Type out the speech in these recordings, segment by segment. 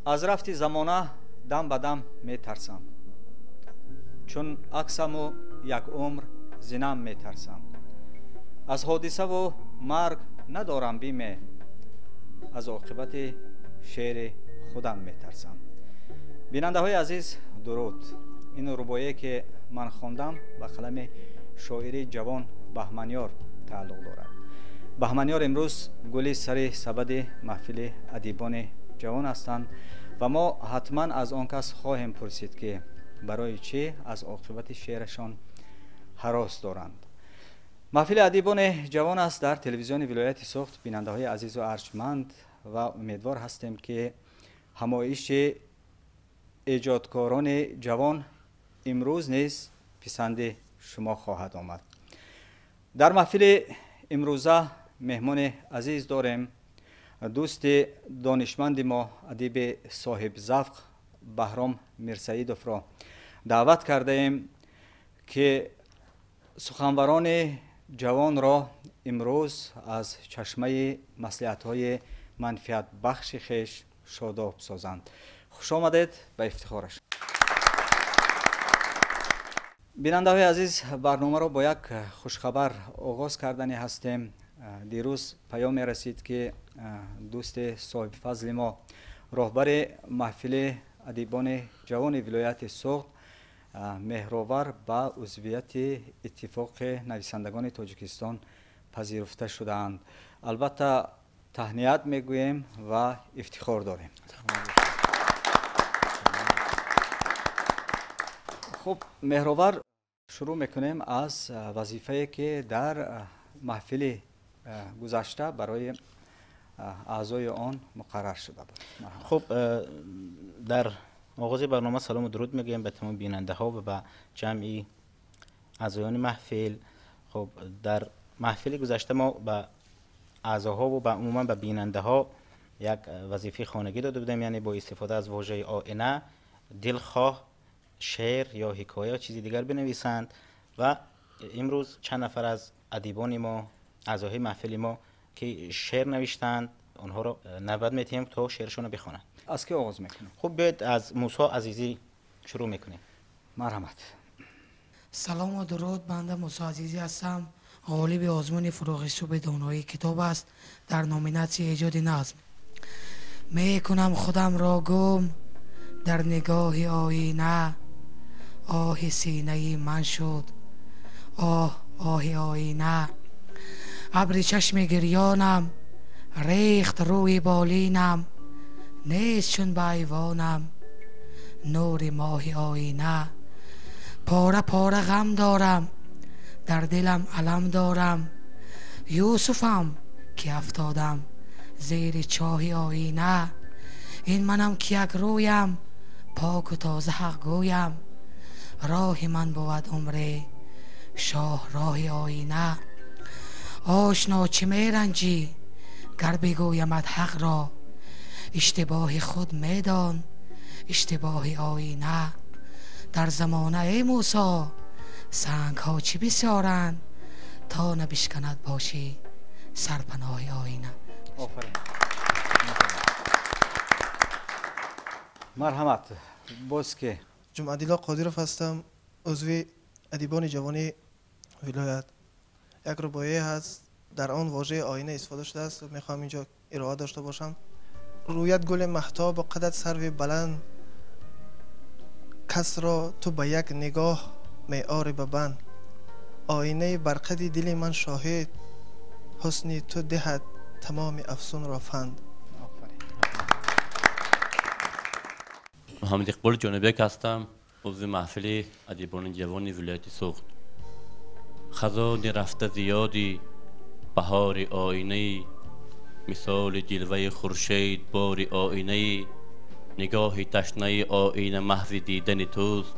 Аз рафти замона дам ба дам метарсам, чун аксаму як умр зинам метарсам. Аз ҳодисаву марг надорам биме, аз оқибати шеъри худам метарсам. Бинандаҳои азиз, дуруд. Ин рубоие ки ман хондам ба қалами шоири ҷавон Баҳманёр тааллуқ дорад. Баҳманёр имрӯз гули сари сабади маҳфили адибони ҷавон ҳастанд ва мо ҳатман аз он кас хоҳем пурсид, ки барои чӣ аз оқибати шеърашон ҳарос доранд. Маҳфили адибони ҷавон аст дар телевизиони вилояти Суғд. Бинандаҳои азизу арҷманд, ва умедвор ҳастем, ки ҳамоиши эҷодкорони ҷавон имрӯз низ писанди шумо хоҳад омад. Дар маҳфили имрӯза меҳмони азиз дорем, дӯсти донишманди мо, адиби соҳибзавқ Баҳром Мирсаидовро даъват кардаем, ки суханварони ҷавонро имрӯз аз чашмаи маслиҳатҳои манфиатбахши хеш шодоб созанд. Хуш омадед, ба ифтихораш. Бинандаҳои азиз, барномаро бо як хушхабар оғоз карданӣ ҳастем. Дирӯз паёме расид, ки дӯсти соҳибфазли мо, роҳбари маҳфили адибони ҷавони вилояти Суғд, Меҳровар ба узвияти Иттифоқи нависандагони Тоҷикистон пазируфта шудаанд. Албатта, таҳният мегӯем ва ифтихор дорем. Хуб, Меҳровар, шурӯъ мекунем аз вазифае, ки дар маҳфили гузашта барои аъзои он муқаррар шуда буд. Хуб, дар оғози барнома салому дуруд мегӯем ба тамоми бинандаҳо ва ба ҷамъи аъзоёни маҳфил. Хуб, дар маҳфили гузашта мо ба аъзоҳо ва ба умуман ба бинандаҳо як вазифаи хонагӣ дода будем, яъне бо истифода аз вожаи оина дилхоҳ шеър ё ҳикоя ё чизи дигар бинависанд ва имрӯз чанд нафар аз адибони мо, аъзоҳои маҳфили мо, ки шеър навиштанд, онҳоро навбат медиҳем то шеършонро бихонанд. Аз ки оғоз мекунем? Хуб, биёед аз Мусо Азизӣ шурӯъ мекунем. Марҳамат. Салому дуруд, банда Мусо Азизӣ ҳастам. Ғолиби озмуни фурӯғи субҳи доноии китоб аст дар номинатсияи эҷоди назм. Мекунам худамро гум дар нигоҳи оина, оҳи синаи ман шуд оҳ оҳи оина. Абри чашми гирёнам рехт рӯи болинам, нест чун ба айвонам нури моҳи оина. Пора пора ғам дорам, дар дилам алам дорам, Юсуфам ки афтодам зери чоҳи оина. Ин манам ки як рӯям поку тоза ҳақ гӯям, роҳи ман бувад умре шоҳ роҳи оина. Ошно чӣ меранҷӣ гар бигӯямат ҳақро, иштибоҳи худ медон иштибоҳи оина. Дар замонаи Мусо сангҳо чӣ бисёранд, то набишканад бошӣ сарпаноҳи оина. Офарин. Марҳамат, боз ки? Ҷумъадило Қодиров ҳастам, узви адибони ҷавони вилоят. Як рубоие ҳаст, дар он вожаи оина истифода шудааст, мехоҳам инҷо ироа дошта бошам. Рӯяд гули маҳтобу қадат сарви баланд, касро ту ба як нигоҳ меори ба банд. Оинаи барқади дили ман шоҳид, ҳусни ту диҳад тамоми афсунро фанд. Муҳаммад Иқбол Ҷонибек ҳастам, узви маҳфили адибони ҷавони вилояти Суғд. Хазони рафта зиёди баҳори оинаи, мисоли ҷилваи хуршед бори оинаи, нигоҳи ташнаи оина маҳви дидани туст,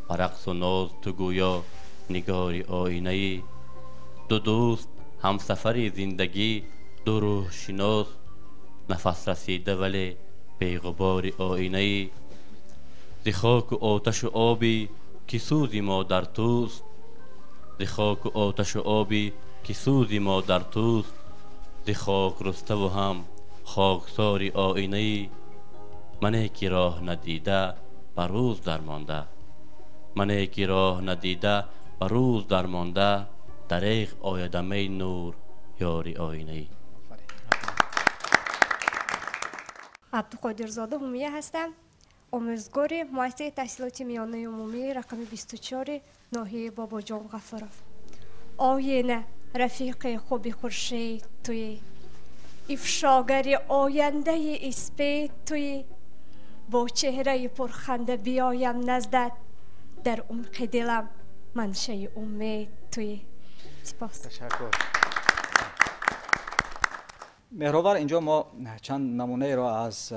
ба рақсу ноз ту гӯё нигори оинаи. Ду дӯст ҳамсафари зиндагӣ, ду рӯҳшинос, нафас расида вале беғубори оинаи. Зи хоку оташу обӣ ки сӯзи мо дар туст, зи хоку оташу обӣ ки сӯзи мо дар туст, зи хок руставу ҳам хоксори оинаи. Мане ки роҳ надида ба рӯз дармонда, мане ки роҳ надида ба рӯз дармонда, дареғ оядамей нур ёри оинаӣ. Абдуқодирзода Ҳумия ҳастам, омӯзгори муассисаи таҳсилоти миёнаи умумии рақами 24 ноҳияи Бобоҷон Ғафуров. Оина рафиқи хуби хуршед туӣ, ифшогари ояндаи испед туӣ, бо чеҳраи пурханда биёям наздат, дар умқи дилам маншаи умед туӣ. Сипос. Ташаккур. Меҳровар, инҷо мо чанд намунаеро аз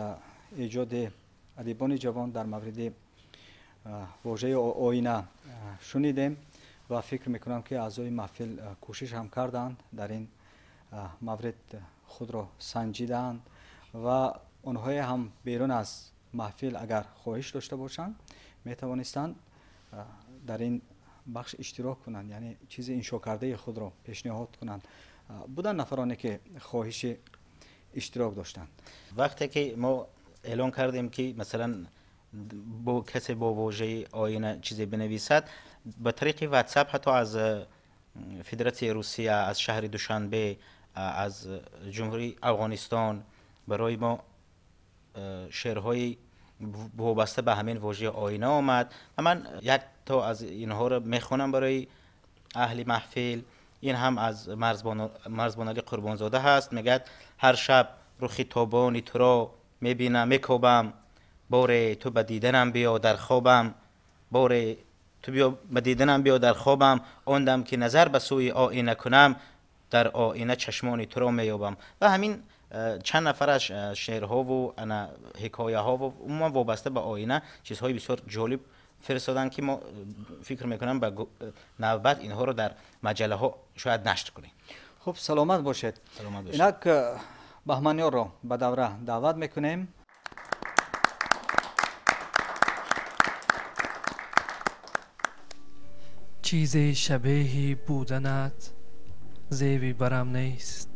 эҷоди адибони ҷавон дар мавриди вожаи оина шунидем ва фикр мекунам, ки аъзои маҳфил кӯшиш ҳам карданд, дар ин маврид худро санҷидаанд ва онҳое ҳам берун аз маҳфил агар хоҳиш дошта бошанд, метавонистанд дар ин бахш иштирок кунанд, яъне чизи иншокардаи худро пешниҳод кунанд. Буданд нафароне ки хоҳиши иштирок доштанд. Вақте ки мо эълон кардем, ки масалан бо касе бо вожаи оина чизе бинависад, ба тариқи WhatsApp ҳатто аз Федератсияи Русия, аз шаҳри Душанбе, аз Ҷумҳурии Афғонистон барои мо шеърҳои вобаста ба ҳамин вожаи оина омад ва ман як то аз инҳоро мехонам барои аҳли маҳфил. Ин ҳам аз Марзбоналӣ Қурбонзода ҳаст. Мегӯяд: ҳар шаб рухи тобони туро мебинам, мекобам, боре ту ба диданам биё дар хобам, боре ту биё ба диданам биё дар хобам, он дам ки назар ба сӯи оина кунам, дар оина чашмони туро меёбам. Ва ҳамин чанд нафараш шеърҳову ана ҳикояҳову умуман вобаста ба оина чизҳои бисёр ҷолиб фиристоданд, ки мо фикр мекунам ба навбат инҳоро дар маҷаллаҳо шояд нашр кунем. Хуб, саломат бошед. Саломат бошед. Инак Баҳманёрро ба давра даъват мекунем. Чизе шабеҳи буданат зеби барам нест,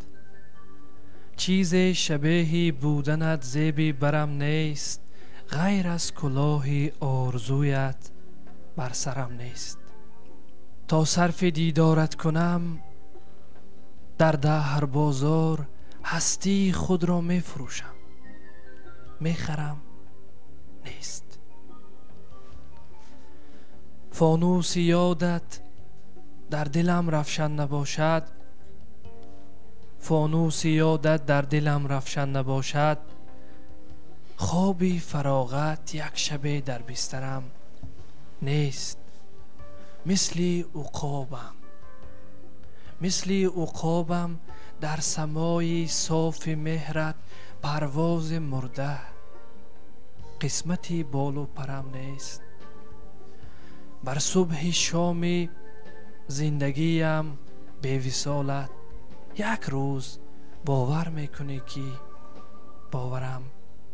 чизе шабеҳи буданат зеби барам нест, ғайр аз кулоҳи орзуят бар сарам нест. То сарфи дидорат кунам дар даҳр бозор, ҳастии худро мефурӯшам, мехарам нест. Фонуси ёдат дар дилам равшан набошад, фонуси ёдат дар дилам равшан набошад, хоби фароғат як шабе дар бистарам нест. Мисли уқобам, мисли уқобам дар самои софи меҳрат парвози мурда, қисмати болу парам нест. Бар субҳи шоми зиндагиям бевисолат як рӯз бовар мекунӣ, ки боварам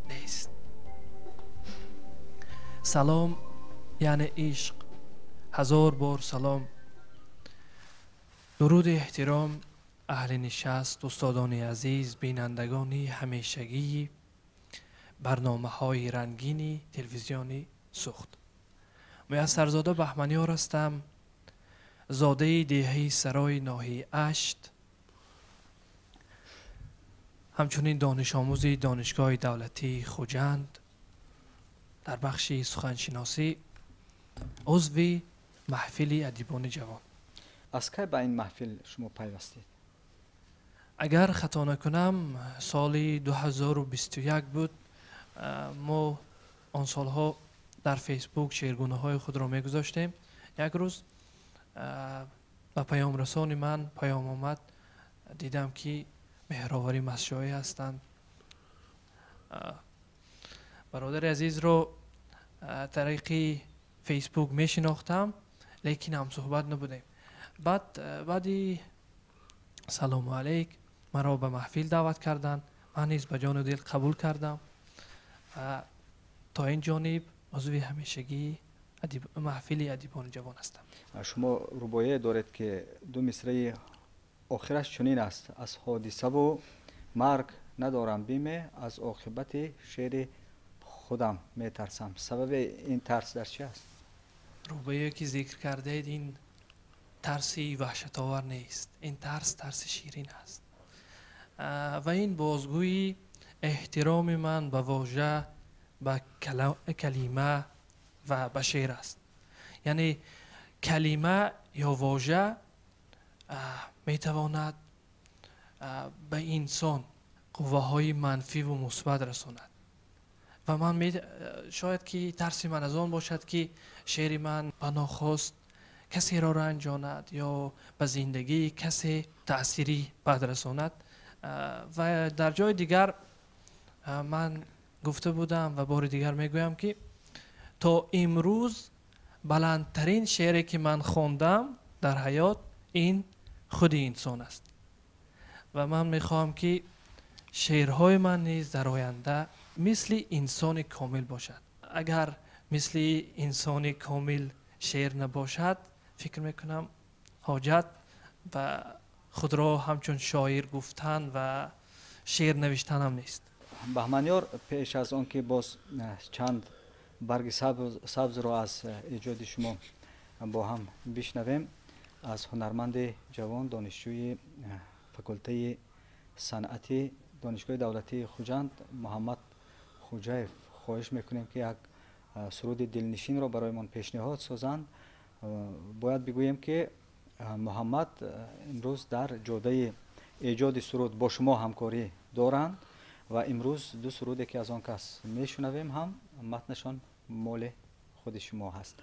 нест. Салом яъне ишқ, ҳазор бор салом. Дуруди эҳтиром аҳли нишаст, устодони азиз, бинандагони ҳамешагии барномаҳои рангини телевизиони Сухт. Муяссарзода Баҳманёр ҳастам, зодаи деҳаи Сарои ноҳияи Ашт, ҳамчунин донишомӯзи Донишгоҳи давлатии Хуҷанд дар бахши суханшиносӣ, узви маҳфили адибони ҷавон. Аз кай ба ин маҳфил шумо пайвастед? Агар хато накунам, соли 2021 буд. Мо он солҳо дар Фейсбук шеъргунаҳои худро мегузоштем. Як рӯз ба паёмрасони ман паём омад, дидам ки Меҳровари Масшоӣ ҳастанд. Бародари азизро тариқи Фейсбук мешинохтам, лекин ҳамсуҳбат набудем. Баъди салому алайк маро ба маҳфил даъват карданд. Ман низ ба ҷону дил қабул кардам. То ин ҷониб узви ҳамешагии маҳфили адибони ҷавон ҳастам. Шумо рубоие доред, ки ду мисраи охираш чунин аст: аз ҳодисаву марг надорам биме, аз оқибати шери худам метарсам. Сабаби ин тарс дар чӣ аст? Рубоие ки зикр кардаед, ин тарси ваҳшатовар нест, ин тарс тарси ширин аст ва ин бозгӯи эҳтироми ман ба вожа, ба калима ва ба шеър аст. Яъне калима ё вожа метавонад ба инсон қувваҳои манфиву мусбат расонад ва ман шояд ки тарси ман аз он бошад, ки шеъри ман ба нохост касеро ранҷонад ё ба зиндагии касе таъсири бад расонад. Ва дар ҷои дигар ман гуфта будам ва бори дигар мегӯям, ки то имрӯз баландтарин шеъре ки ман хондам дар ҳаёт ин худи инсон аст ва ман мехоҳам, ки шеърҳои ман низ дар оянда мисли инсони комил бошад. Агар мисли инсони комил шеър набошад, фикр мекунам ҳоҷат ба худро ҳамчун шоир гуфтан ва шеър навиштанам нест. Баҳманёр, пеш аз он ки боз чанд барги сабзро аз эҷоди шумо бо ҳам бишнавем, аз ҳунарманди ҷавон, донишҷӯи факултаи санъати Донишгоҳи давлатии Хуҷанд Муҳаммад Хуҷаев хоҳиш мекунем, ки як суруди дилнишинро бароямон пешниҳод созанд. Бояд бигӯем, ки Муҳаммад имрӯз дар ҷодаи эҷоди суруд бо шумо ҳамкорӣ доранд ва имрӯз ду суруде ки аз он кас мешунавем ҳам матнашон моли худи шумо ҳаст.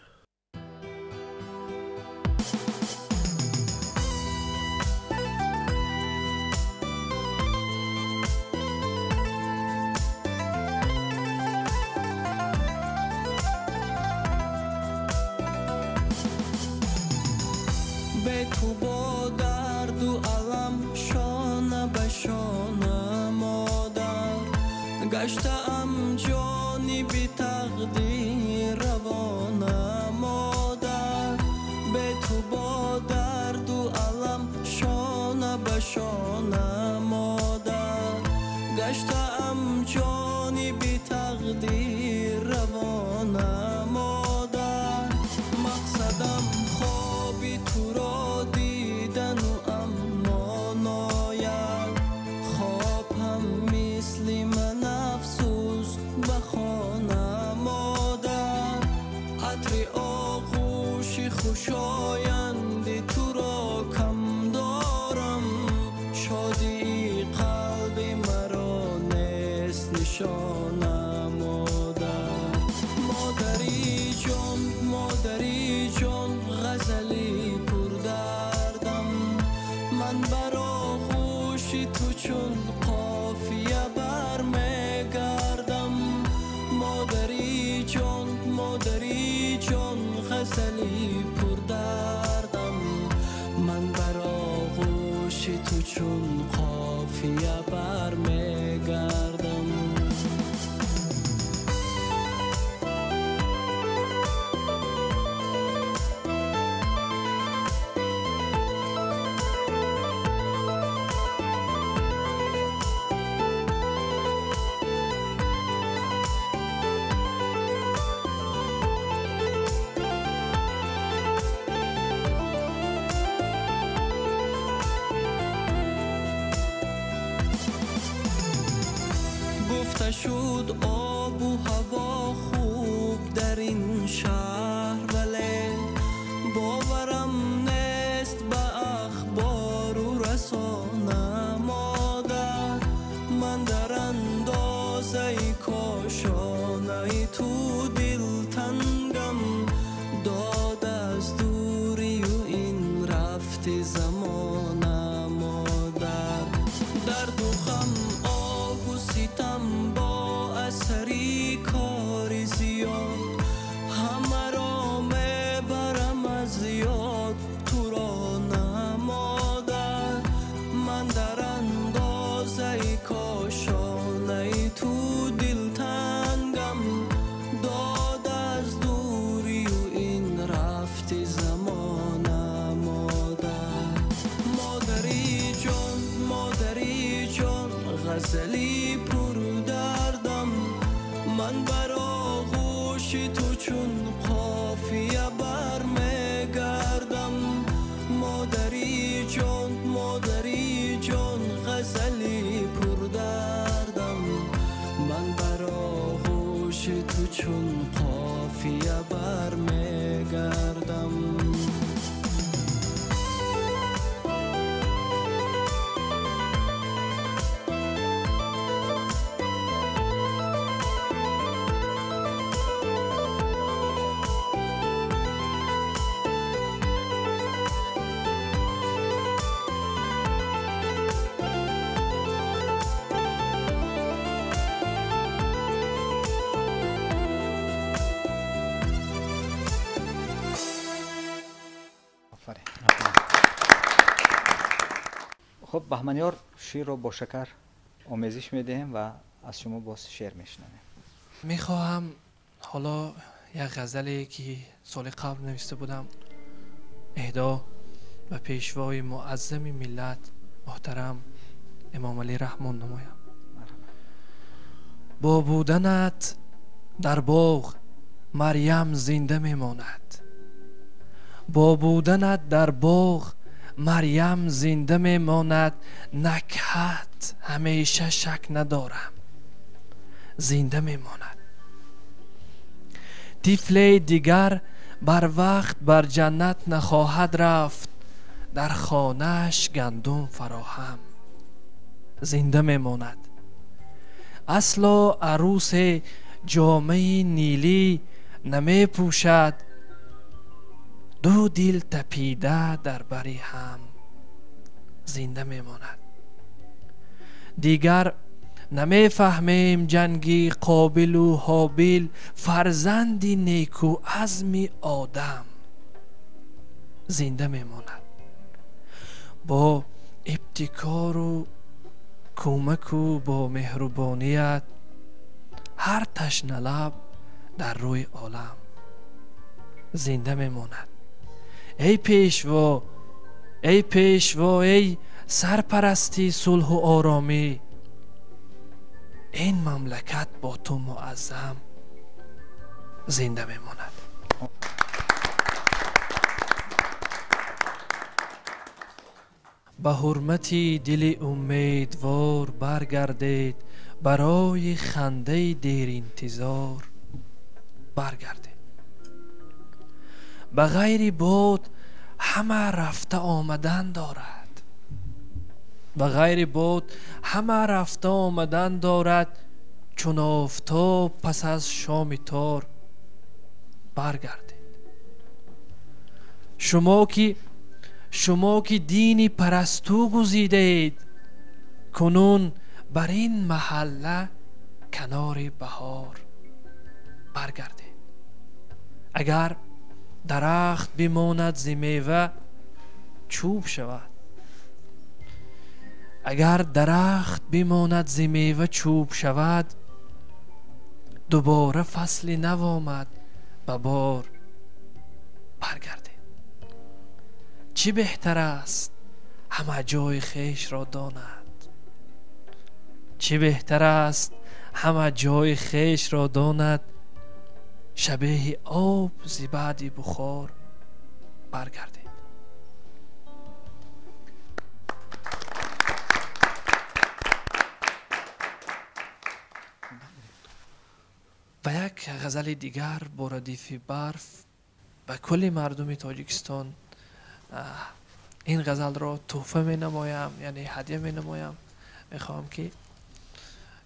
Ту бо дарду алам шона ба шона, модар, гаштаам ҷониби тақдир равона, модар. Бе ту бо дарду алам шона ба шона, модар, гаштаам ҷониби тақдир равона, модар. Мақсадам хоби туро дидану аммо нояд хоб ҳам мисли ман, афсӯс, ба хона, модар. Атри оғӯши хушоянди туро кам дорам, шодии қалби маро нест нишона, модар. Модари ҷон, модари ҷон, ғазали пурдардам ман бар оғӯши ту чун қофия бармегардам. Модари ҷон, модари ҷон, ғазали пурдардам ман бар оғӯши ту чун қофия бармегардам. Гуфта шуд обу ҳаво хуб дар ин шаҳр, вале боварам нест ба ахбору расона, модар. Ман дар андозаи кошонаи ту дилтангам, дод аз дурию ин рафти замона, модар. Дарду ғам, оҳу ситам бо асари кори зиёд ҳамаро мебарам аз ёд, туро на, модар. Ман дар андозаи кошонаи ту дилтангам, дод аз дурию ин рафти замона, модар. Модари ҷон, модари ҷон, ғазали пурдардам ман бар оғӯши ту чун қофия бармегардам. Модари ҷон, модари ҷон, ғазали пурдардам. Ман бар оғӯши ту чун қофия бармегардам. Хуб, Баҳманиёр, шеърро бо шакар омезиш медиҳем ва аз шумо боз шеър мешунавем. Мехоҳам ҳоло як ғазале ки соли қабл навишта будам эҳдо ба пешвои муаззами миллат муҳтарам Эмомалӣ Раҳмон намоям. Бо буданат дар боғ Марьям зинда мемонад. Бо буданат дар боғ Марьям зинда мемонад. Накҳат ҳамеша шак надорам, зинда мемонад. Тифле дигар бар вақт бар ҷаннат нахоҳад рафт, дар хонааш гандум фароҳам, зинда мемонад. Асло арӯсе ҷомаи нилӣ намепӯшад, ду дил тапида дар бари ҳам, зинда мемонад. Дигар намефаҳмем ҷанги Қобилу Ҳобил, фарзанди некуазми одам, зинда мемонад. Бо ибтикору кӯмаку бо меҳрубоният ҳар ташналаб дар рӯи олам, зинда мемонад. Эй пешво, эй пешво, эй сарпарасти сулҳу оромӣ, ин мамлакат бо ту муаззам, зинда мемонад. Ба ҳурмати дили умедвор баргардед, барои хандаи деринтизор баргардед. Ба ғайри бод ҳама рафта омадан дорад, ба ғайри бод ҳама рафта омадан дорад, чун офтоб пас аз шоми тор баргардед. Шумо ки дини парасту гузидаед, кунун бар ин маҳалла канори баҳор баргардед. Агар дарахт бимонад зи мева чӯб шавад, агар дарахт бимонад зи мева чӯб шавад, дубора фасли нав омад ба бор баргардед. Чӣ беҳтар аст ҳама ҷои хешро донад, чӣ беҳтар аст ҳама ҷои хешро донад, шабеҳи об зи баъди бухор баргардед. Ва як ғазали дигар бо радифи барф ба кулли мардуми Тоҷикистон ин ғазалро тӯҳфа менамоям, яъне ҳадя менамоям. Мехоҳам ки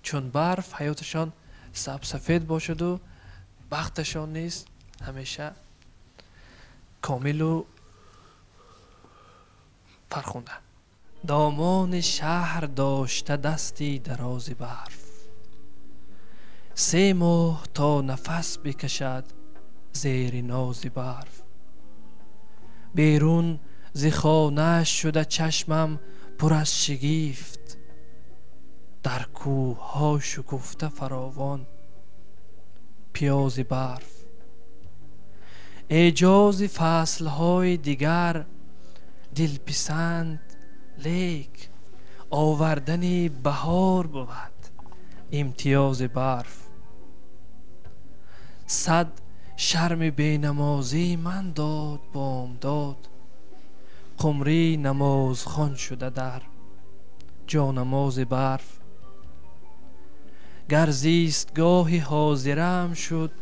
чун барф ҳаёташон сабсафед бошаду бахташон низ ҳамеша комилу фархунда. Домони шаҳр дошта дасти дарози барф, се моҳ то нафас бикашад зери нози барф. Берун зи хонааш шуда чашмам пур аз шигифт, дар кӯҳҳо шукуфта фаровон пиёзи барф. Эъҷози фаслҳои дигар дилписанд, лек овардани баҳор бувад имтиёзи барф. Сад шарми бенамозӣ ман дод бомдод, қумрӣ намозхон шуда дар ҷонамози барф. Гар зистгоҳи ҳозираам шуд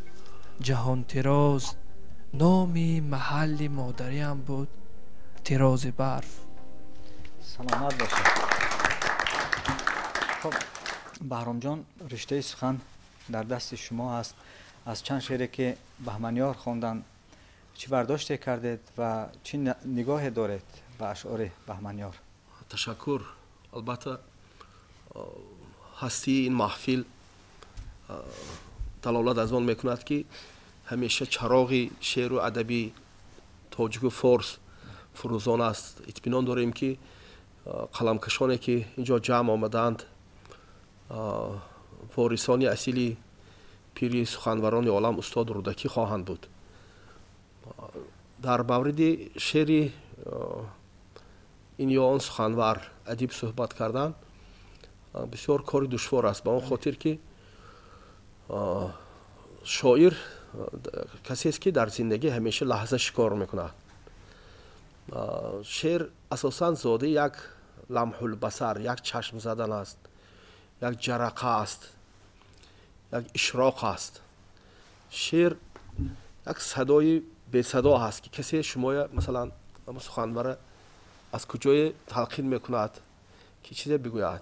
ҷаҳонтироз, номи маҳалли модариам буд тирози барф. Саломат бошед. Хуб, Баҳромҷон, риштаи сухан дар дасти шумо аст. Аз чанд шеъре ки Баҳманёр хонданд чӣ бардоште кардед ва чӣ нигоҳе доред ба ашъори Баҳманёр? Ташаккур. Албатта, ҳастии ин маҳфил далолат аз он мекунад, ки ҳамеша чароғи шеъру адаби тоҷику форс фурӯзон аст. Итминон дорем, ки қаламкашоне, ки ин ҷо ҷамъ омадаанд, ворисони асили пири суханварони олам устод Рӯдакӣ хоҳанд буд. Дар мавриди шеъри ин ё он суханвар, адиб суҳбат кардан бисёр кори душвор аст, ба он хотир ки шоир касест, ки дар зиндагӣ ҳамеша лаҳза шикор мекунад. Шеър асосан зодаи як ламҳулбасар, як чашм задан аст, як ҷарақа аст, як ишроқ аст. Шеър як садои бесадо ҳаст, ки касе шумоя, масалан, суханвара аз куҷое талқин мекунад, ки чизе бигӯяд.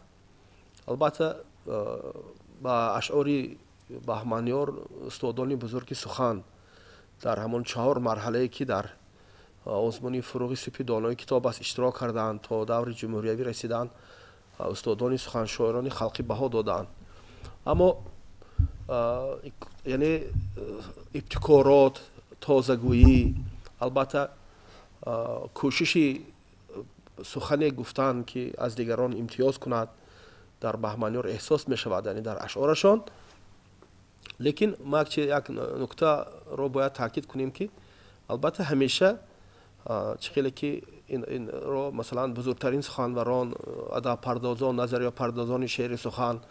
Албатта, ба ашъори Баҳманёр устодони бузурги сухан дар ҳамон чаҳор марҳалае, ки дар озмуни «Фурӯғи субҳи донои китоб аст» иштирок карданд, то даври ҷумҳуриявӣ расиданд, устодони суханшоирони халқӣ баҳо додаанд. Аммо яъне ибтикорот, тозагӯӣ, албатта, кӯшиши сухане гуфтан, ки аз дигарон имтиёз кунад, дар Баҳманёр эҳсос мешавад, яъне дар ашъорашон. Лекин ма як нуктаро бояд таъкид кунем, ки албатта ҳамеша чӣ хеле ки инро, масалан, бузургтарин суханварон, адабпардозон, назариёпардозони шеъри сухан,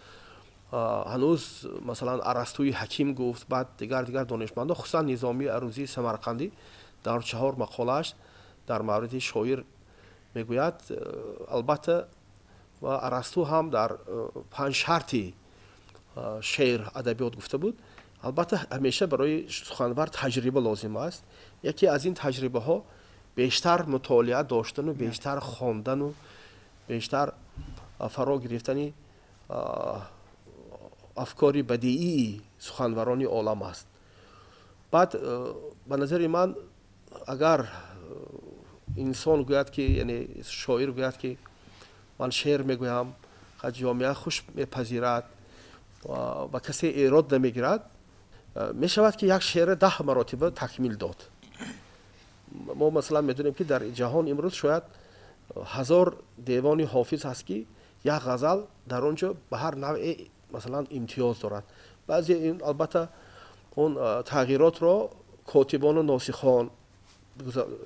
ҳанӯз, масалан, Арастуи ҳаким гуфт, баъд дигар донишмандо, хусусан Низомии Арӯзии Самарқандӣ дар чаҳор мақолааш дар мавриди шоир мегӯяд. Албатта, ва Арасту ҳам дар панҷ шарти шеър, адабиёт гуфта буд. Албатта, ҳамеша барои суханвар таҷриба лозим аст. Яке аз ин таҷрибаҳо бештар мутолиа доштану, бештар хондану, бештар фаро гирифтани афкори бадиии суханварони олам аст. Баъд, ба назари ман, агар инсон гӯяд, ки, яъне шоир гӯяд, ки ман шеър мегӯям, ҷомеа хуш мепазирад ва касе эрод намегирад, мешавад, ки як шеъра 10 маротиба такмил дод. Мо, масалан, медонем, ки дар ҷаҳон имрӯз шояд 1000 девони Ҳофиз ҳаст, ки як ғазал дар он ҷо ба ҳар навъе, масалан, имтиёз дорад. Баъзе ин, албатта, он тағйиротро котибону носихон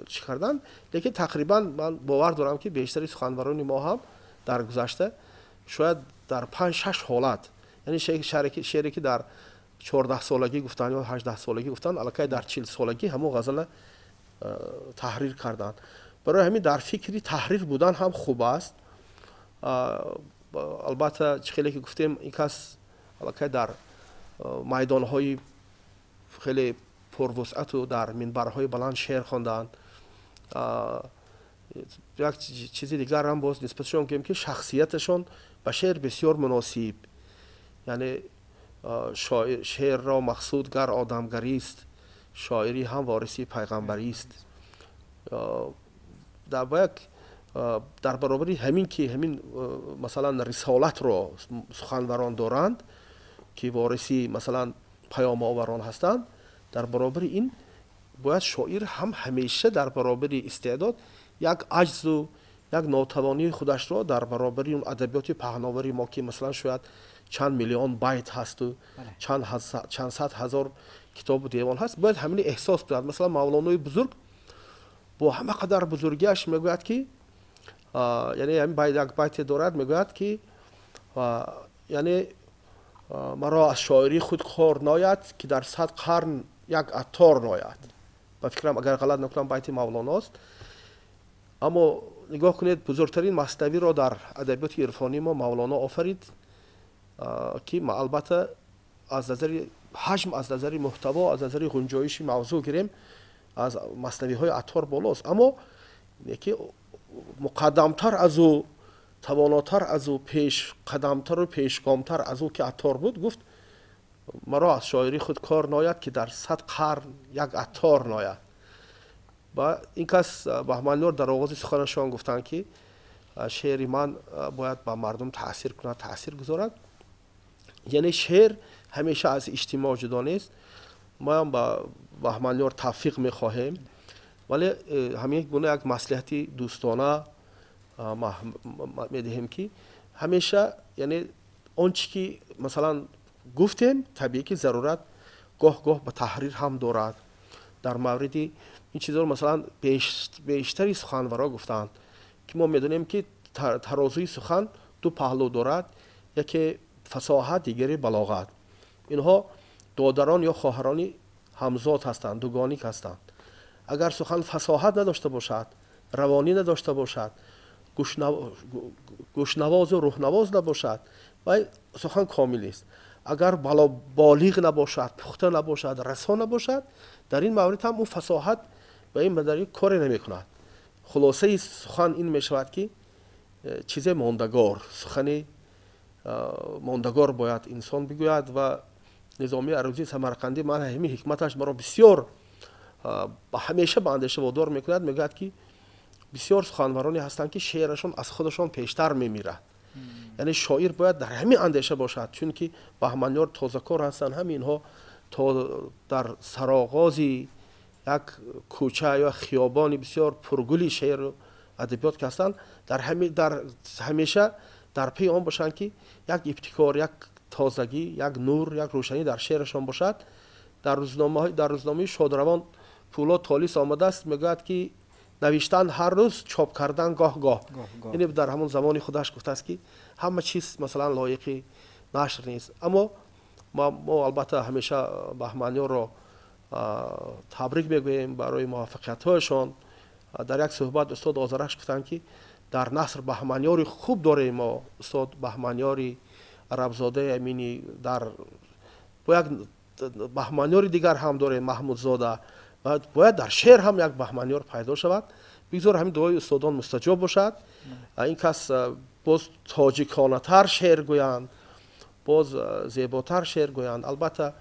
чӣ карданд, лекин тақрибан ман бовар дорам, ки бештари суханварони мо ҳам дар гузашта шояд дар панҷ шаш ҳолат, яъне шеъре, ки дар 14-солагӣ гуфтанд ё 18-солагӣ гуфтанд, аллакай дар 40-солагӣ ҳамон ғазала таҳрир карданд. Барои ҳамин дар фикри таҳрир будан ҳам хуб аст. Албатта, чӣ хеле ки гуфтем, ин кас аллакай дар майдонҳои хеле пурвусъату дар минбарҳои баланд шеър хонданд. Як чизи дигарам боз нисбатшон гӯем, ки шахсияташон ба шеър бисёр муносиб, яъне шеърро мақсуд гар одамгарист, шоирӣ ҳам вориси пайғамбарист. Дар як дар баробари ҳамин, ки ҳамин, масалан, рисолатро суханварон доранд, ки вориси, масалан, паёмоварон ҳастанд, дар баробари ин бояд шоир ҳам ҳамеша дар баробари истеъдод як аҷзу як нотавонии худашро дар баробари он адабиёти паҳновари мо, ки, масалан, шояд чанд миллион байт ҳасту чанд сад ҳазор китобу девон ҳаст, бояд ҳамин эҳсос кунад. Масалан, Мавлонои бузург бо ҳама қадар бузургиаш мегӯяд, ки, яъне ҳамин як байте дорад, мегӯяд, ки яъне Маро аз шоирии худ кор наояд, ки дар 100 қарн як аттор наояд. Ба фикрам, агар ғалат накунам, байти Мавлоност. Аммо нигоҳ кунед, бузургтарин маснавиро дар адабиёти ирфонии мо Мавлоно офарид, ки албатта аз назари ҳаҷм, аз назари муҳтаво, аз назари гунҷоиши мавзӯъ гирем, аз маснавиҳои аттор болост. Аммо ки муқаддамтар аз ӯ, тавонотар аз ӯ, пешқадамтару пешгомтар аз ӯ ки аттор буд, гуфт: маро аз шоирии худ кор наояд, ки дар 100 қарн як аттор наояд. Ва ин кас Баҳманёр дар оғози суханашон гуфтанд, ки шеъри ман бояд ба мардум таъсир кунад, таъсир гузорад. Яъне шеър ҳамеша аз иҷтимоъ ҷудо нест. Моам ба Баҳманёр тавфиқ мехоҳем, вале ҳамин гуна як маслиҳати дӯстона медиҳем, ки ҳамеша, яъне он чи ки масалан гуфтем, табиӣ ки зарурат гоҳ-гоҳ ба таҳрир ҳам дорад. Дар мавриди ин чизҳоро масалан бештари суханваро гуфтанд, ки мо медонем, ки тарозуи сухан ду паҳлӯ дорад: яке фасоҳат, дигаре балоғат. Инҳо додарон ё хоҳарони ҳамзод ҳастанд, дугоник ҳастанд. Агар сухан фасоҳат надошта бошад, равонӣ надошта бошад, гӯшнавозу рӯҳнавоз набошад, вай сухан комил нест. Агар болиғ набошад, пухта набошад, расо набошад, дар ин маврид ҳам ӯ фасоҳат ба ин мадари коре намекунад. Хулосаи сухан ин мешавад, ки чизе мондагор, сухани мондагор бояд инсон бигӯяд. Ва Низомии Арӯзии Самарқандӣ, ман ҳамин ҳикматаш маро бисёр ҳамеша ба андеша водор мекунад. Мегӯяд, ки бисёр суханвароне ҳастанд, ки шеърашон аз худашон пештар мемирад. Яъне шоир бояд дар ҳамин андеша бошад, чунки Баҳманёр тозакор ҳастанд. Ҳаминҳо то дар сароғози як кӯча ё хиёбони бисёр пургули шеъру адабиёт ки ҳастанд, дар ҳамеша дар паи он бошанд, ки як ибтикор, як тозагӣ, як нур, як рӯшанӣ дар шеърашон бошад. Дар рӯзномаи Шодравон Пулод Толис омадааст, мегӯяд, ки навиштан ҳар рӯз, чоп кардан гоҳ-гоҳ. Яъне дар ҳамон замони худаш гуфтааст, ки ҳама чиз масалан лоиқи нашр нест. Аммо мо албатта ҳамеша Баҳманёрро табрик мегӯем барои муваффақиятҳояшон. Дар як суҳбат устод Озарахш гуфтанд, ки дар наср Баҳманёри хуб дорем мо, устод Баҳманёри Арабзодаи Аминӣ, дар бо як Баҳманёри дигар ҳам дорем, Маҳмудзода. Бояд дар шеър ҳам як Баҳманёр пайдо шавад. Бигзор ҳамин дуои устодон мустаҷоб бошад. Ин кас боз тоҷиконатар шеър гӯянд, боз зеботар шеър гӯянд. Албатта,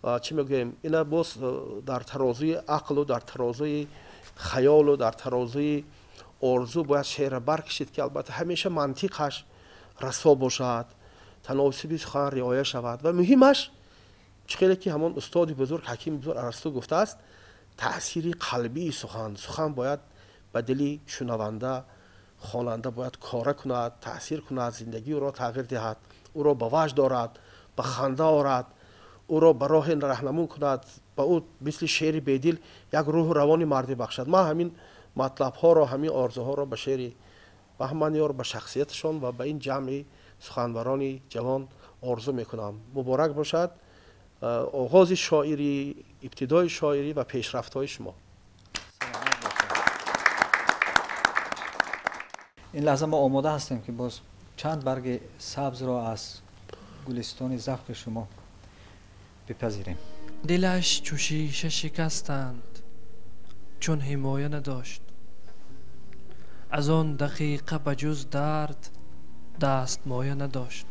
чӣ мегӯем, ина боз дар тарозуи ақлу дар тарозуи хаёлу дар тарозуи орзу бояд шеърро баркашид, ки албатта ҳамеша мантиқаш расо бошад, таносиби сухан риоя шавад. Ва муҳимаш чӣ хеле ки ҳамон устоди бузург, ҳакими бузург Арасту гуфтааст, таъсири қалбии сухан. Сухан бояд ба дили шунаванда, хонанда бояд кора кунад, таъсир кунад, зиндагии ӯро тағйир диҳад, ӯро ба ваҷд орад, ба ханда орад, ӯро ба роҳе раҳнамун кунад, ба ӯ мисли шеъри бедил як рӯҳу равони мардӣ бахшад. Ман ҳамин матлабҳоро, ҳамин орзуҳоро ба шеъри Баҳманёр, ба шахсияташон ва ба ин ҷамъи суханварони ҷавон орзу мекунам. Муборак бошад оғози шоирӣ, ибтидои шоирӣ ва пешрафтҳои шумо. Ин лаҳза мо омода ҳастем, ки боз чанд барги сабзро аз гулистони завқи шумо бипазирем. Дилаш чу шиша шикастанд, чун ҳимоя надошт. Аз он дақиқа ба ҷуз дард дастмоя надошт.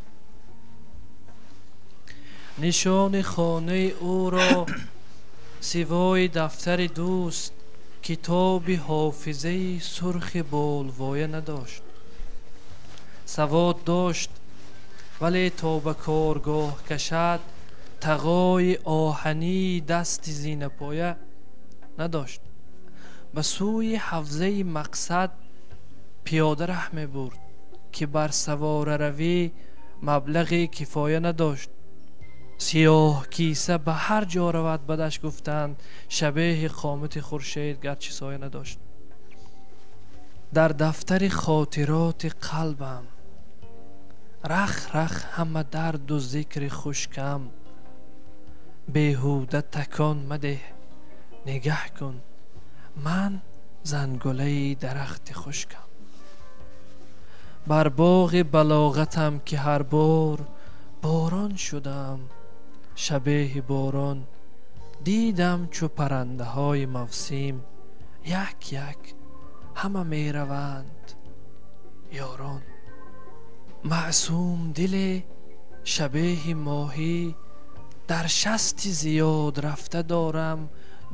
Нишони хонаи ӯро сивои дафтари дӯст, китоби ҳофизаи сурхи болвоя надошт. Савод дошт, вале то ба коргоҳ кашад, тағои оҳании дасти зинапоя надошт. Ба сӯи ҳавзаи мақсад пиёда раҳ мебурд, ки бар савораравӣ маблағи кифоя надошт. Сиёҳ киса ба ҳар ҷо равад, бадаш гуфтанд, шабеҳи қомати хуршед гарчи соя надошт. Дар дафтари хотироти қалбам Рах рах ҳама дарду зикри хушкам, беҳуда такон мадеҳ, нигаҳ кун, ман зангулаи дарахти хушкам. Бар боғи балоғатам ки ҳар бор борон шудам, шабеҳи борон дидам чу паррандаҳои мавсим, як як ҳама мераванд ёрон. Маъсум диле шабеҳи моҳӣ дар шасти зиёд рафта дорам,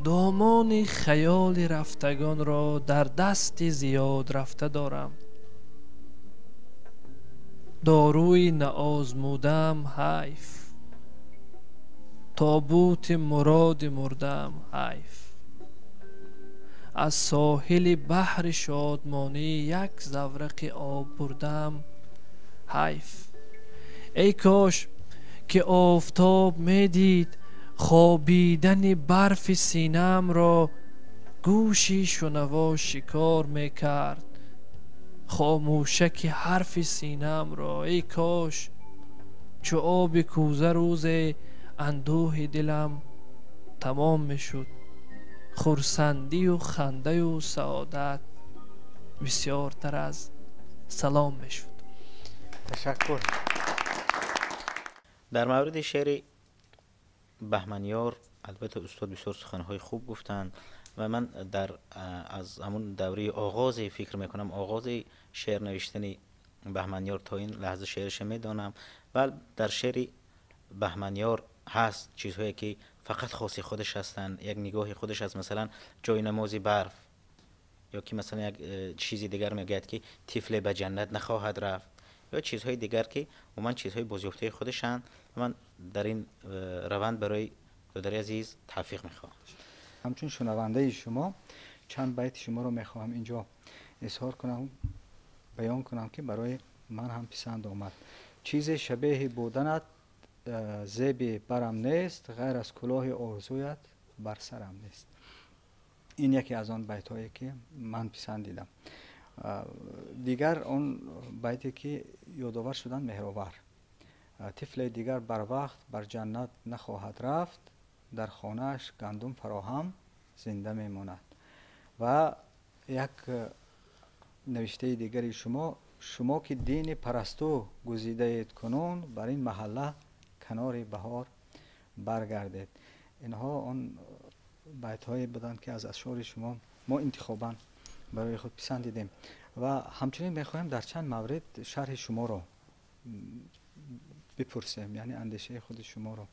домони хаёли рафтагонро дар дасти зиёд рафта дорам. Доруи наозмудам ҳайф, тобути муроди мурдам ҳайф. Аз соҳили баҳри шодмонӣ як заврақи об бурдам ҳайф. Эй кош ки офтоб медид хобидани барфи синаамро, гӯши шунаво шикор мекард хомӯшаки ҳарфи синаамро. Эй кош чу оби кӯза рӯзе андӯҳи дилам тамом мешуд, хурсандию хандаю саодат бисёртар аз салом мешуд. Ташаккур. Дар мавриди шеъри Баҳманиёр албатта устод бисёр суханҳои хуб гуфтанд ва ман дар аз ҳамун давраи оғозе фикр мекунам, оғози шеър навиштани Баҳманиёр то ин лаҳза шеърша медонам. Бал дар шеъри Баҳманиёр ҳаст чизҳое ки фақат хоси худаш ҳастанд, як нигоҳи худаш аст, масалан ҷои намози барф, ё ки масалан як чизи дигар мегӯяд ки тифле ба ҷаннат нахоҳад рафт, ё чизҳои дигар ки умуман чизҳои бозёфтаи худашанд. Ман дар ин раванд барои додари азиз тавфиқ мехоҳам. Ҳамчун шунавандаи шумо чанд байти шуморо мехоҳам инҷо изҳор кунам, баён кунам ки барои ман ҳам писанд омад. Чизе шабеҳи буданат зеби барам нест, ғайр аз кулоҳи орзуят бар сарам нест. Ин яке аз он байтҳое ки ман писандидам. Дигар он байте ки ёдовар шудан меҳровар. Тифле дигар барвақт бар ҷаннат нахоҳад рафт, дар хонааш гандум фароҳам зинда мемонад. Ва як навиштаи дигари шумо: шумо ки дини парасту гузидаед кунун, бар ин маҳалла канори баҳор баргардед. Инҳо он байтҳое буданд ки аз ашъори шумо мо интихобан барои худ писандидем. Ва ҳамчунин мехоҳем дар чанд маврид шарҳи шуморо бипурсем, яъне андешаи худи шуморо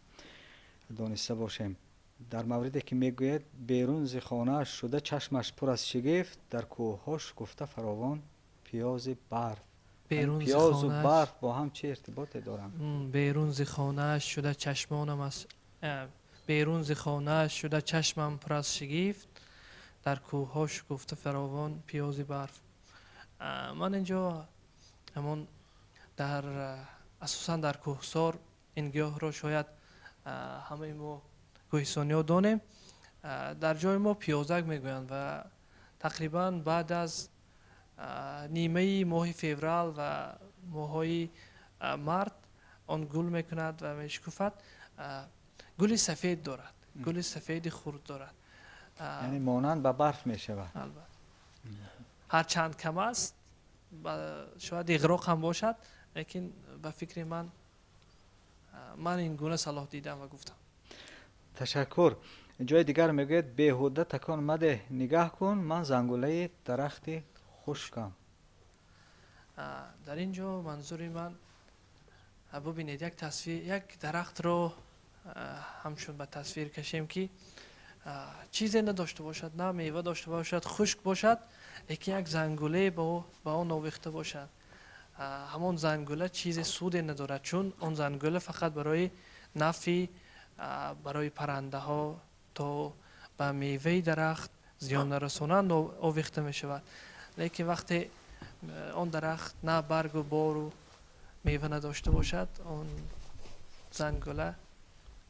дониста бошем. Дар мавриде ки мегӯяд: берун зи хонааш шуда чашмаш пур аз шигифт, дар кӯҳҳо шукуфта фаровон пиёзи барф. Пиёзу барф бо ҳам чӣ иртиботе доранд? Берун зи хонааш шуда чашмонам аз берун зи хонааш шуда чашмам пур аз шигифт, дар кӯҳҳо шукуфта фаровон пиёзи барф. Ман инҷо ҳамон дар асосан дар кӯҳсор ин гиёҳро шояд ҳамаи мо кӯҳистониҳо донем. Дар ҷои мо пиёзак мегӯянд ва тақрибан баъд аз нимаи моҳи феврал ва моҳҳои март он гул мекунад ва мешукуфад. Гули сафед дорад, гули сафеди хурд дорад, яъне монанд ба барф мешавад. Албатта ҳарчанд кам аст, шояд иғроқ ҳам бошад, лекин ба фикри ман ман ин гуна салоҳ дидам ва гуфтам. Ташаккур. Ҷои дигар мегӯяд: беҳуда такон мадеҳ, нигаҳ кун, ман зангулаи дарахти хушкам. Дар ин ҷо манзури ман, бубинед, як тасвир, як дарахтро ҳамчун ба тасвир кашем ки чизе надошта бошад, на мева дошта бошад, хушк бошад, лекин як зангуле ба он овехта бошад. Ҳамон зангула чизе суде надорад, чун он зангула фақат барои нафъи барои паррандаҳо то ба меваи дарахт зиён нарасонанд овехта мешавад. Лекин вақте он дарахт на баргу бору мева надошта бошад, он зангула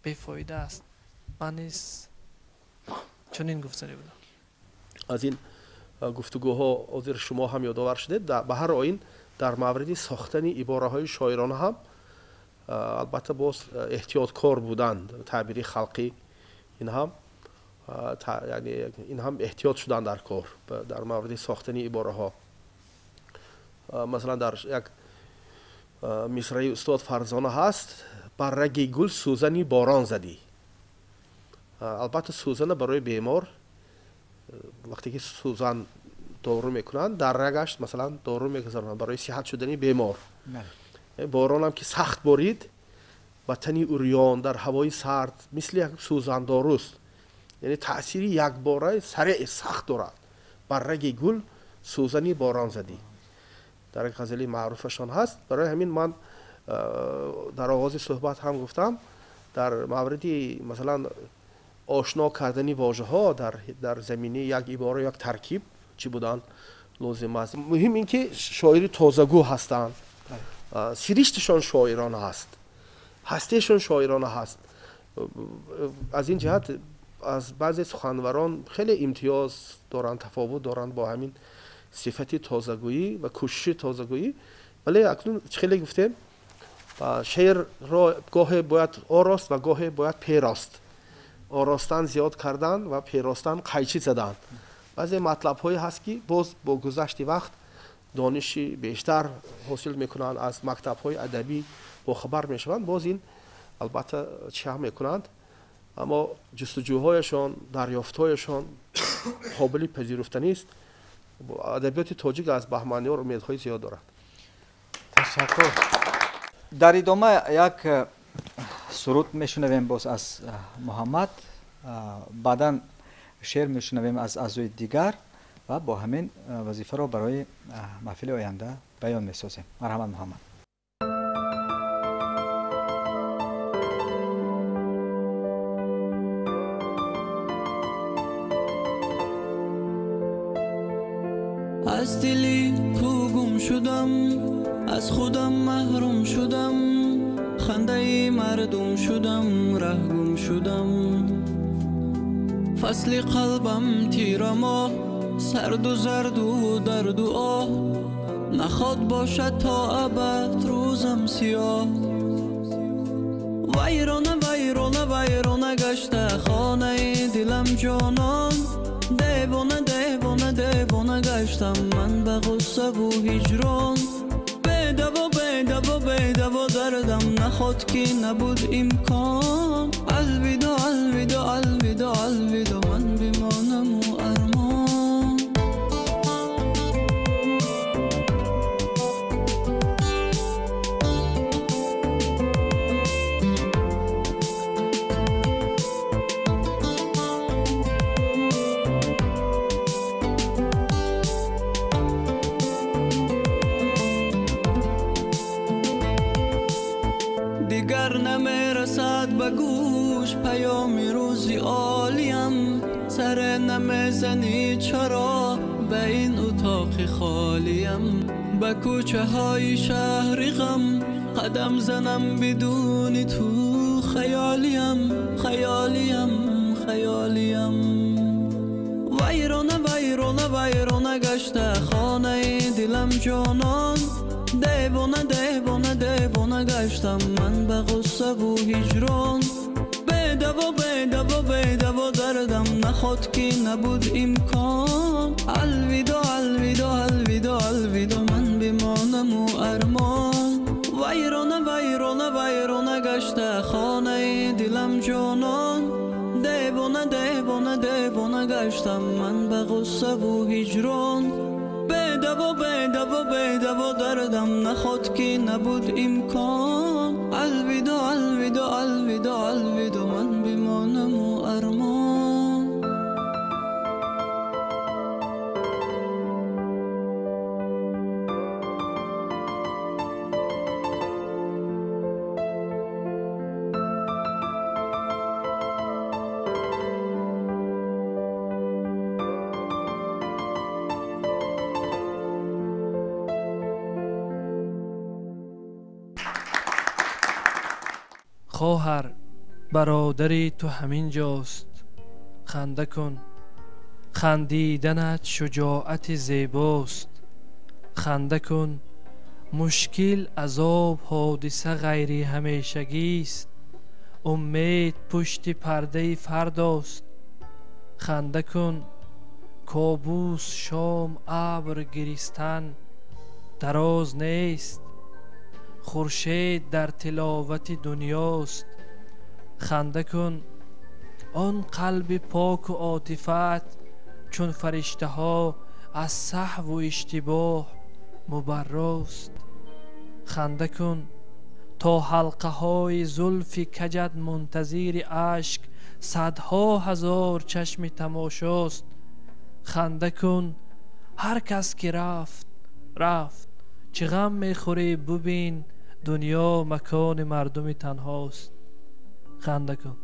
бефоида аст. Ман низ чунин гуфтанӣ будам. Аз ин гуфтугӯҳо ҳозир шумо ҳам ёдовар шудед. Ба ҳар оин Дар мавриди сохтани ибораҳои шоирона ҳам албатта боз эҳтиёткор будан, таъбири халқӣ ин ҳам яъне ин ҳам эҳтиёт шудан дар кор дар мавриди сохтани ибораҳо. Масалан дар як мисраи устод Фарзона ҳаст: бар раги гул сӯзани борон задӣ. Албатта сӯзана барои бемор вақте ки сӯзан дору мекунанд, дар рагаш масалан дору мегузаронанд барои сиҳат шудани бемор. Боронам ки сахт борид, ба тани урён дар ҳавои сард мисли як сӯзандоруст, яъне таъсири якбора сареъ сахт дорад. Бар раги гул сӯзани борон задӣ дар як ғазали маъруфашон ҳаст. Барои ҳамин ман дар оғози суҳбат ҳам гуфтам дар мавриди масалан ошно кардани вожаҳо дар заминаи як ибора, як таркиб чӣ будан лозим аст. Муҳим ин ки шоири тозагӯ ҳастанд, сиришташон шоирона ҳаст, ҳастиашон шоирона ҳаст. Аз ин ҷиҳат аз баъзе суханварон хеле имтиёз доранд, тафовут доранд бо ҳамин сифати тозагӯӣ ва кӯшиши тозагӯӣ. Вале акнун хеле гуфтем, шеърро гоҳе бояд орост ва гоҳе бояд перост. Оростан зиёд кардан ва перостан қайчӣ задан. Баъзе матлабҳое ҳаст ки боз бо гузашти вақт дониши бештар ҳосил мекунанд, аз мактабҳои адабӣ бохабар мешаванд, боз ин албатта чӣ ҳам мекунанд, аммо ҷустуҷӯҳояшон, дарёфтҳояшон қобили пазируфтанист. Адабиёти тоҷик аз Баҳманиёр умедҳои зиёд дорад. Ташаккур. Дар идома як суруд мешунавем боз аз Муҳаммад, баъдан шеър мешунавем аз аъзои дигар ва бо ҳамин вазифаро барои маҳфили оянда баён месозем. Марҳамат Муҳаммад. Аз дили ту гум шудам, аз худам маҳрум шудам, хандаи мардум шудам, раҳ гум шудам. Фасли қалбам тира моҳ, сарду зарду дарду оҳ, наход бошад то абад рӯзам сиёҳ. Вайрона вайрона вайрона гашта хонаи дилам ҷонон, девона девона девона гаштам ман ба ғуссаву ҳиҷрон. Бедаво бедаво бедаво дардам наход ки набуд имкон. Алвидо алвидо алвидо алвидо ман бимонаму армон. Дигар намерасад ба гӯш паёми рӯзи олиям, саре намезанӣ чаро ба ин утоқи холиям. Ба кӯчаҳои шаҳри ғам қадам занам бидуни ту, хаёлиям хаёлиям хаёлиям. Вайрона вайрона вайрона гашта хонаи дилам ҷонон, девона девона девона гаштам ман ба ғуссаву ҳиҷрон. Бедаво бедаво бедаво дардам наход ки набуд имкон. Алвидо алвидо алвидо алвидо ман бимонаму армон. Вайрона вайрона вайрона гашта хонаи дилам ҷонон, девона девона девона гаштам ман ба ғуссаву ҳиҷрон. Бедаво бедаво бедаво дардам наход ки набуд имкон. Алвидо алвидо алвидо алвидо ман бимонаму армон. Хоҳар, бародари ту ҳамин ҷост, ханда кун, хандиданат шуҷоати зебост. Ханда кун, Мушкил азоб ҳодиса ғайри ҳамешагист, умед пушти пардаи фардост. Ханда кун, кобус шом абр гиристан дароз нест, хуршед дар тиловати дунёст. Ханда кун, он қалби поку отифат чун фариштаҳо аз саҳву иштибоҳ мубаррост. Ханда кун, то ҳалқаҳои зулфи каҷат мунтазири ашк садҳо ҳазор чашми тамошост. Ханда кун, ҳар кас ки рафт рафт, чӣ ғам мехӯрӣ бубин, дунё макони мардуми танҳост. Ханда кун.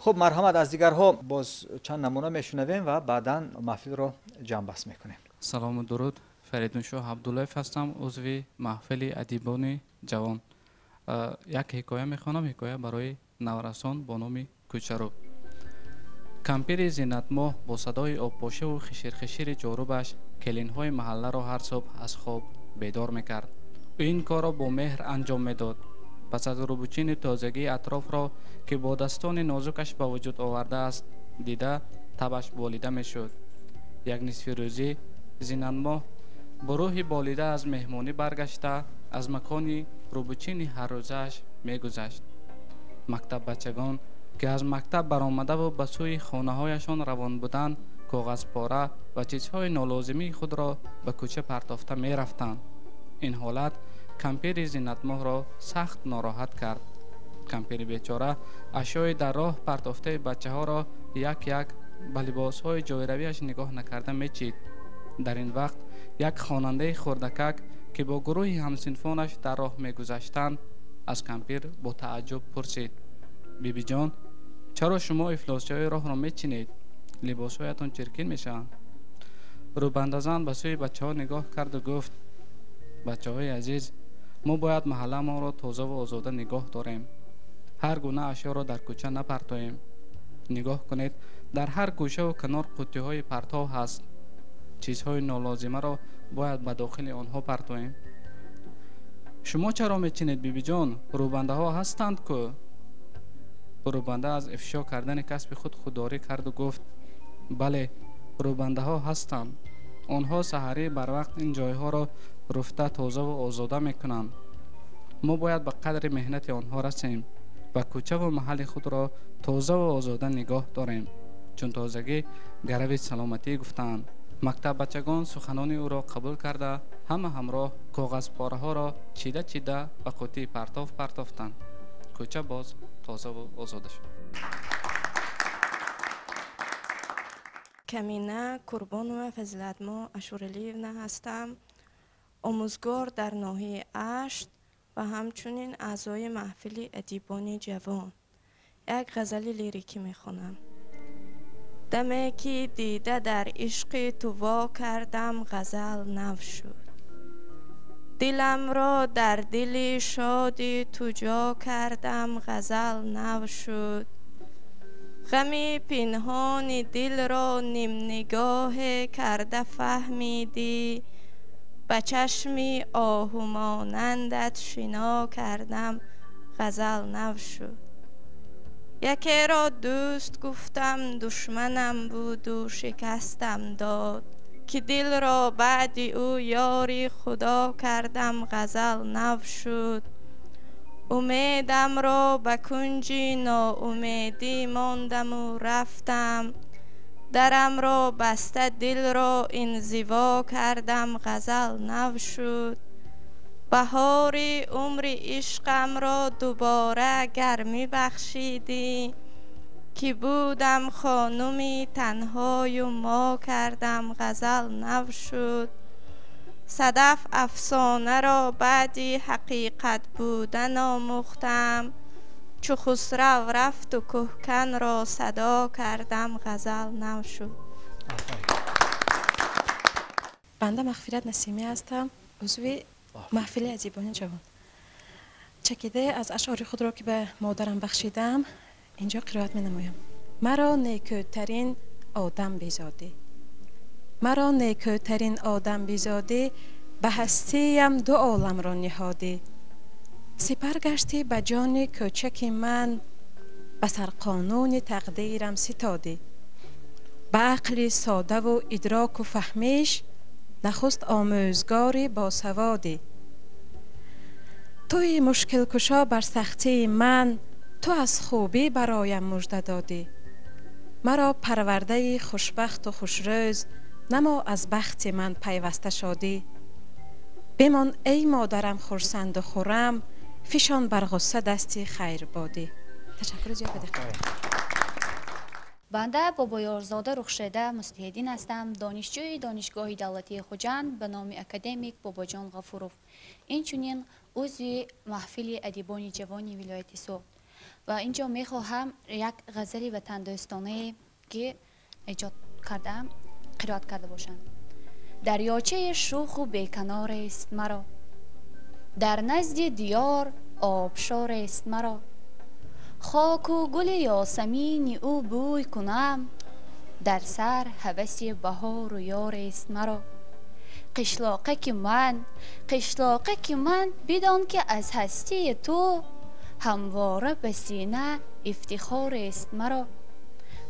Хуб, марҳамат, аз дигарҳо боз чанд намуна мешунавем ва баъдан маҳфилро ҷамъбаст мекунем. Салому дуруд, Фаридуншоҳ Абдуллаев ҳастам, узви маҳфили адибони ҷавон. Як ҳикоя мехонам, ҳикоя барои наврасон бо номи Кӯчарӯ. Кампири зинатмоҳ бо садои обпошаву хиширхишири ҷорубаш келинҳои маҳалларо ҳар субҳ аз хоб бедор мекард. Ӯ ин корро бо меҳр анҷом медод. Пас аз рӯбучини тозагии атрофро, ки бо дастони нозукаш ба вуҷуд овардааст, дида табаш болида мешуд. Як нисфи рӯзӣ зинатмоҳ бо рӯҳи болида аз меҳмонӣ баргашта аз макони рӯбучини ҳаррӯзааш мегузашт. Мактаббачагон, ки аз мактаб баромадаву ба сӯи хонаҳояшон равон буданд, коғазпора ва чизҳои нолозимии худро ба кӯча партофта мерафтанд. Ин ҳолат кампири зинатмоҳро сахт нороҳат кард. Кампири бечора ашёи дар роҳ партофтаи бачаҳоро як-як ба либосҳои ҷойравиаш нигоҳ накарда мечид. Дар ин вақт як хонандаи хурдакак, ки бо гурӯҳи ҳамсинфонаш дар роҳ мегузаштанд, аз кампир бо тааҷҷуб пурсид: бибиҷон, чаро шумо ифлосиҳои роҳро мечинед? Либосҳоятон чиркин мешаванд. Рӯбандазан ба сӯи бачаҳо нигоҳ карду гуфт: бачаҳои азиз, мо бояд маҳалламонро тозаву озода нигоҳ дорем. Ҳар гуна ашёро дар кӯча напартоем. Нигоҳ кунед, дар ҳар гӯшаву канор қуттиҳои партов ҳаст. Чизҳои нолозимаро бояд ба дохили онҳо партоем. Шумо чаро мечинед, бибиҷон? Рӯбандаҳо ҳастанд ку? Рӯбанда аз ифшо кардани касби худ худдорӣ карду гуфт: бале, рӯбандаҳо ҳастанд. Онҳо саҳарӣ барвақт ин ҷойҳоро руфта тозаву озода мекунанд. Мо бояд ба қадри меҳнати онҳо расем ва кӯчаву маҳалли худро тозаву озода нигоҳ дорем, чун тозагӣ гарави саломатӣ гуфтаанд. Мактаббачагон суханони ӯро қабул карда, ҳама ҳамроҳ коғазпораҳоро чида чида ба қуттии партов партофтанд. Кӯча боз тозаву озода шуд. Камина Курбонова Фазилатмо Ашуралиевна ҳастам, омӯзгор дар ноҳияи Ашт ва ҳамчунин аъзои маҳфили адибони ҷавон. Як ғазали лирикӣ мехонам. Даме ки дида дар ишқи ту во кардам, ғазал нав шуд. Диламро дар дили шоди ту ҷо кардам, ғазал нав шуд. Ғами пинҳони дилро нимнигоҳе карда фаҳмидӣ, ба чашми оҳумонандат шино кардам, ғазал нав шуд. Якеро дӯст гуфтам, душманам буду шикастам дод, ки дилро баъди ӯ ёри худо кардам, ғазал нав шуд. Умедамро ба кунҷи ноумедӣ мондаму рафтам, дарамро баста дилро инзиво кардам, ғазал нав шуд. Баҳори умри ишқамро дубора гармӣ бахшидӣ, ки будам хонуми танҳою мо кардам, ғазал нав шуд. Садаф афсонаро баъди ҳақиқат будан омӯхтам, чу хусрав рафту кӯҳканро садо кардам, ғазал нав шуд. Банда Мағфират Насимӣ ҳастам, узви маҳфили адибони ҷавон. Чакиде аз ашъори худро, ки ба модарам бахшидаам, инҷо қироат менамоям. Маро некӯтарин одам безодӣ, Маро некӯтарин одам бизодӣ, ба ҳастиям ду оламро ниҳодӣ. Сипар гаштӣ ба ҷони кӯчаки ман, ба сарқонуни тақдирам ситодӣ. Ба ақли содаву идроку фаҳмиш, нахуст омӯзгори босаводӣ. Туи мушкилкушо бар сахтии ман, ту аз хубӣ бароям мужда додӣ. Маро парвардаи хушбахту хушрӯз, намо аз бахти ман пайваста шодӣ. Бимон эй модарам хурсанду хуррам, фишон бар ғусса дасти хайрбодӣ. Ташаккури зиёд ба диққат. Банда Бобоёрзода Рухшеда Муслиҳиддин ҳастам, донишҷӯи Донишгоҳи давлатии Хуҷанд ба номи академик Бобоҷон Ғафуров, инчунин узви маҳфили адибони ҷавони вилояти Суғд. Ва инҷо мехоҳам як ғазали ватандӯстонае ки эҷод кардаам қироат карда бошам. Дарёчаи шуху беканорест маро, дар назди диёр обшорест маро. Хоку гули ёсамини ӯ бӯй кунам, дар сар ҳаваси баҳору ёрест маро. Қишлоқаки ман, қишлоқаки ман, бидон ки аз ҳастии ту ҳамвора ба сина ифтихорест маро.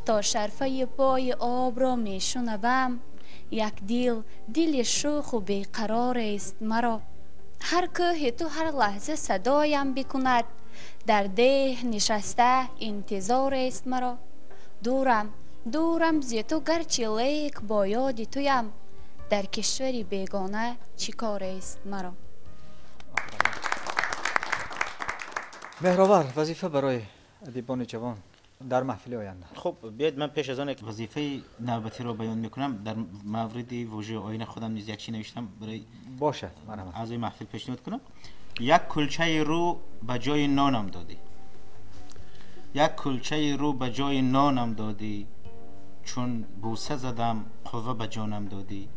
То шарфаи пои обро мешунавам, як дил дили шӯху беқарорест маро. Ҳар кӯҳи ту ҳар лаҳза садоям бикунад, дар деҳ нишаста интизорест маро. Дурам, дурам зи ту гарчи лек бо ёди туям, дар кишвари бегона чӣ корест маро. Меҳровар, вазифа барои адибони ҷавон дар маҳфили оянда. Хуб, биёед ман пеш аз он як вазифаи навбатиро баён мекунам. Дар мавриди вожаи оина худам низ як чиз навиштам барои бошад, марҳамат. Аъзои маҳфил пешниҳод кунам. Як кулчаи рӯ ба ҷои нонам додӣ, як кулчаи рӯ ба ҷои нонам додӣ, чун бӯса задам қувва ба ҷонам додӣ.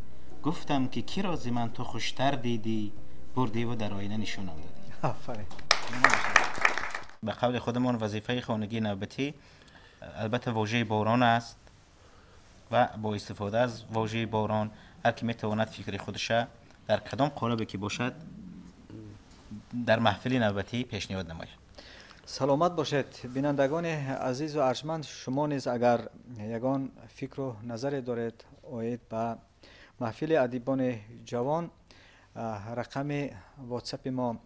Гуфтам ки киро зи ман ту хуштар дидӣ, бурдиву дар оина нишонам додӣ. Офарин. Ба қавли худамон вазифаи хонагии навбатӣ албатта вожаи борон аст ва бо истифода аз вожаи борон ҳар ки метавонад фикри худша дар кадом қолабе ки бошад дар маҳфили навбатӣ пешниҳод намояд. Саломат бошед, бинандагони азизу арҷманд. Шумо низ агар ягон фикру назаре доред оид ба маҳфили адибони ҷавон, рақами ватсапи мо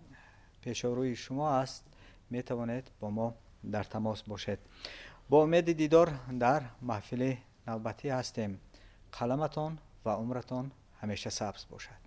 пешорӯи шумо аст, метавонед бо мо дар тамос бошед. Бо умеди дидор дар маҳфили навбатӣ ҳастем. Қаламатон ва умратон ҳамеша сабз бошад.